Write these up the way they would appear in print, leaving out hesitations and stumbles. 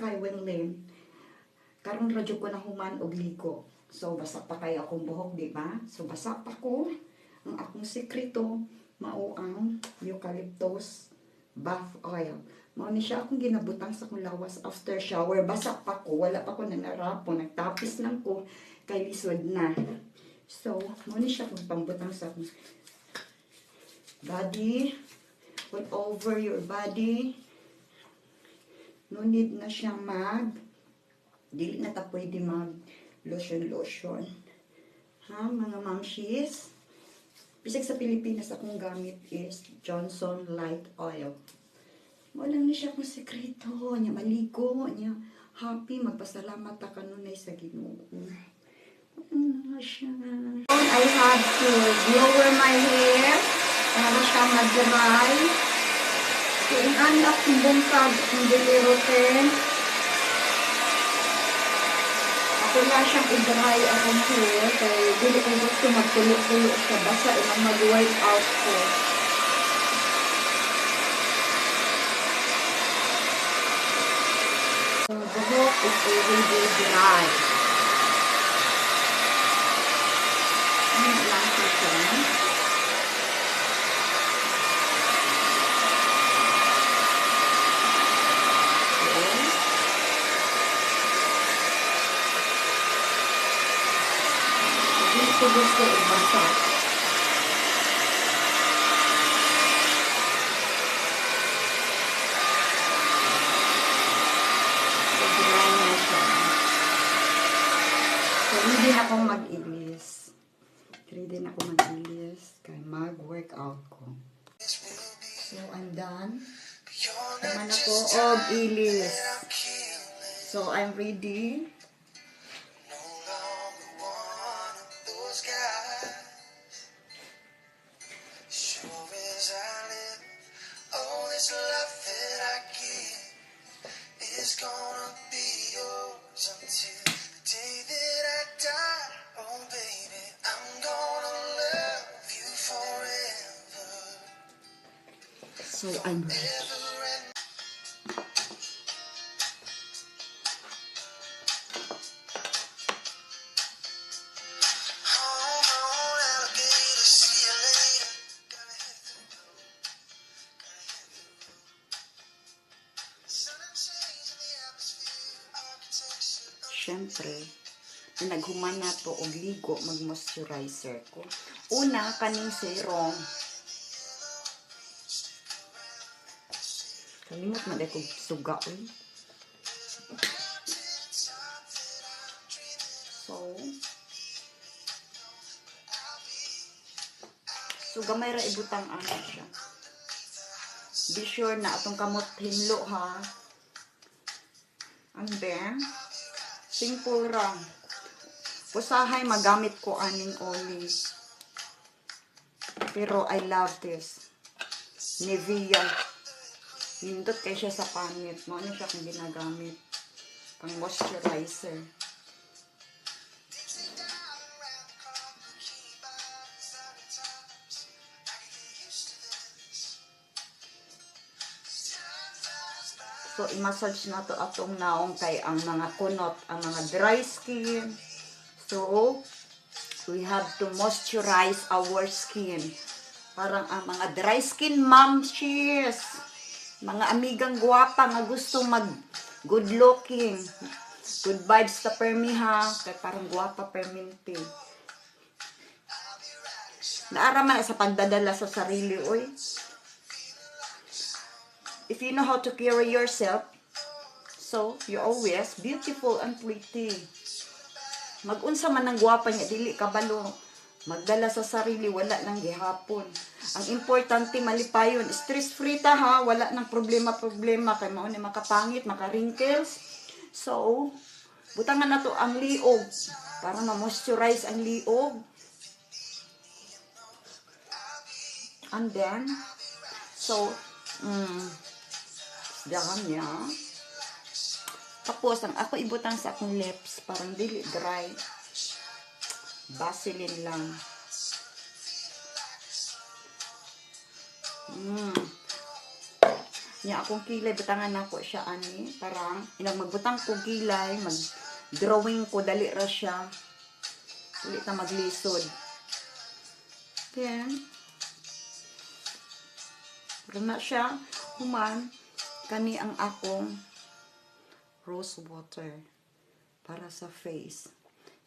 kay Winlin. Karon ra jud ko na human og ligo. So basa pa kayo akong buhok, di ba? So basa pa ko. Ang akong sekreto mao ang eucalyptus bath oil. Mao ni siya akong ginabutang sa akong lawas after shower. Basa pa ko, wala pa ko nanarapo, nagtapis lang ko kay lisod na. So, mao ni siya akong pambutang sa akong body, all over your body. No need na siya dili na ta pwede mag lotion lotion. Ha, mga mamshis? Bisag sa Pilipinas, akong gamit is Johnson Light Oil. Wala ni siya akong sekreto. Nya maligo, nya happy, magpasalamat ta kanunay sa Ginoo. Wala na siya. I have to blower my hair para siya mag-dry. So, in akong bungkag, akong daily routine. Ako lang siyang i-dry akong hair kay dili ko gusto magtulo-tulo siya. Basta imang mag-workout ko. The buhok is already dry. Ano lang siya? Okay. Hindi ko gusto ibasa. So, dry na siya. So, ready na akong mag-ilis. Ready na akong mag-ilis. Kaya mag-workout ko. So, I'm done. Naman ako og ilis. So, I'm ready. No longer one of those guys. Sure as I live, all this love that I give is gonna be yours until the day that I die. Oh, baby, I'm gonna love you forever. So, I'm ready. Ever and Hold on, alligator, see you later. Gotta hit the road, gotta hit the road. Sudden change in the atmosphere, architecture of Siyempre, naghuman na to og ligo, mag-moisturizer ko. Una, kaning serum. Kalimot man ko suga, oy. So, gamay ra ibutang ana siya. Be sure na atong kamot hinlo ha. And then, simple ra. Usahay magamit ko aning olive. Pero I love this. Nivea. Nindot kay siya sa pangit. Mao ni siya akong ginagamit. Pang moisturizer. So, i-massage na to atong naong kay ang mga kunot, ang mga dry skin. So, we have to moisturize our skin. Parang ang mga dry skin momshies, mga amigang gwapa nga gusto mag good looking, good vibes ta permi ha, kay parang gwapa perminti. Naara man sa pagdadala sa sarili, oy. If you know how to carry yourself, so you're always beautiful and pretty. Magunsa man ang gwapa niya, dili kabalo. Magdala sa sarili, wala nang gihapon. Ang importante, malipayon. Stress-free ta ha, wala nang problema-problema. Kay mao ni makapangit, maka-wrinkles. So, butangan na to ang liog. Para ma-moisturize ang liog. And then, so, dyan niya. Tapos, ang ako ibutang sa akong lips, parang dili dry. Vaseline lang. Nya akong kilay butangan nako siya ani parang inag magbutang ko kilay, mag drawing ko dali ra siya. Dili ta maglisod. Then na siya human kani ang akong rose water para sa face.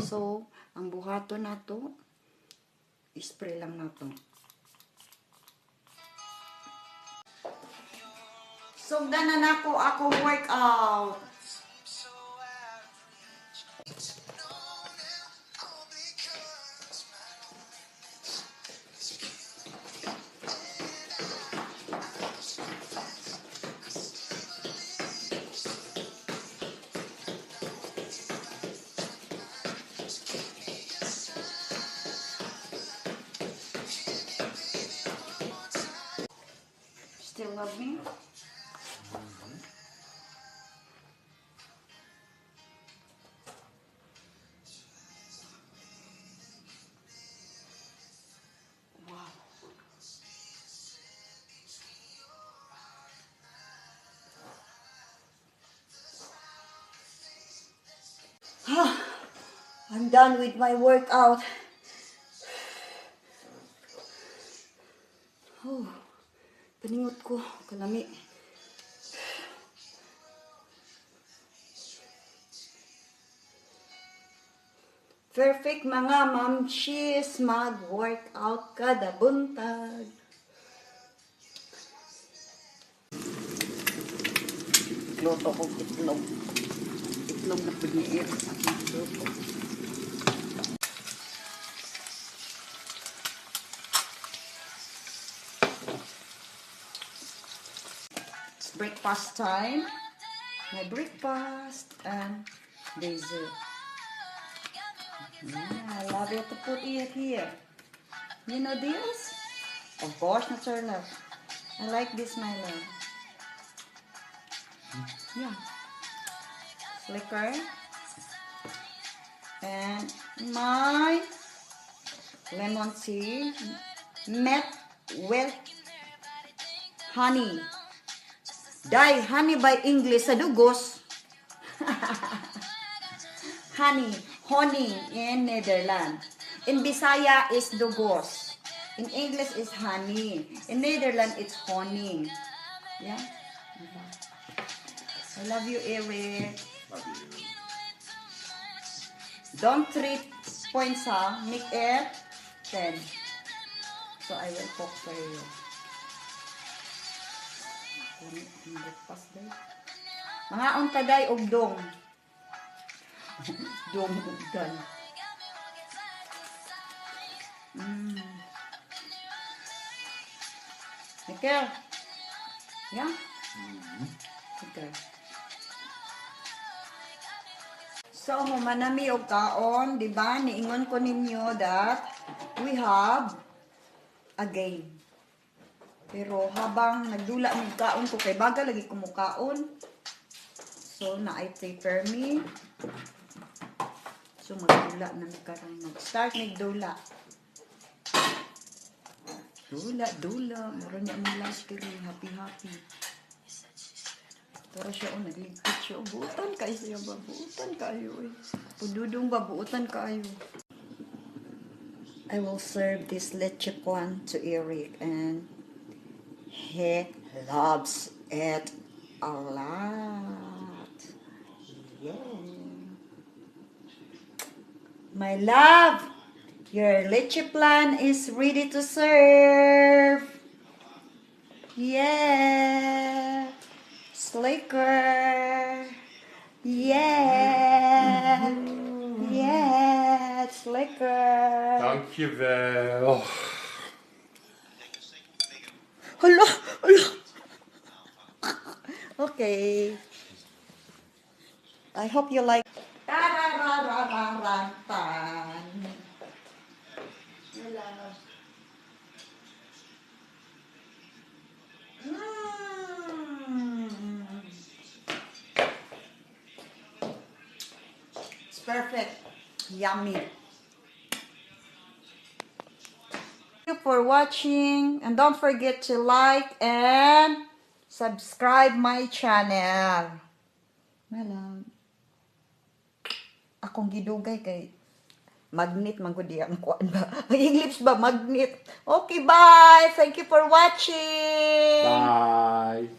So, ang buhaton nato, spray lang nato. Sugdan na nako akong workout. So out of reach. No, now, all because my loneliness is killing me. And I must confess, I still believe you still I know you out of my mind. So keep me inside. Hit me, baby, one more time. Still love me? Wow. I'm done with my workout. Oh, paningot ko, kalami. Perfect, mga mamshis, mag-workout kada buntag. Luto ko itlog. Itlog na pud ni Eric akong luto. It's breakfast time. My breakfast and dessert. Yeah, I love it to put it here. You know this? Of course, naturally. I like this, my love. Yeah. Slicker. And my lemon tea met with honey. Dai, honey by English sa dugos. Honey, honey in Netherlands. In Bisaya is dugos. In English is honey. In Netherlands it's honey. Yeah? I love you, Eric. Love you. Don't treat points ha. Make it 10. So I will cook for you. Lami ang breakfast day. Mga unta day og dong. Dong ugdan. Michael. Yeah? Okay. So, human nami og kaon, di ba? Niingon ko ninyo that we have a game. Pero habang nagdula mig kaon ko kay baga lagi ko mukaon. So, na I prepare me. So, magdula na mi karon. Mag-start mig dula. Dula, dula. Mura niya ang last kiri. Happy, happy. Pero siya, oh, nagligpit siya. Oh, buutan kayo siya ba? Buutan kayo eh. Pududong ba? Buutan kayo. I will serve this leche flan to Eric and he loves it a lot. Yeah. My love, your leche flan is ready to serve. Yeah. Slicker. Yeah. Yeah, it's lekker. Dankjewel. Hala, hala. Okay. I hope you like. Tarararararan. Hello. It's perfect. Yummy. Thank you for watching and don't forget to like and Subscribe my channel. My love. Akong gidugay kay magnet man gud ang kuan ba. Ang lips ba magnet. Okay, bye. Thank you for watching. Bye.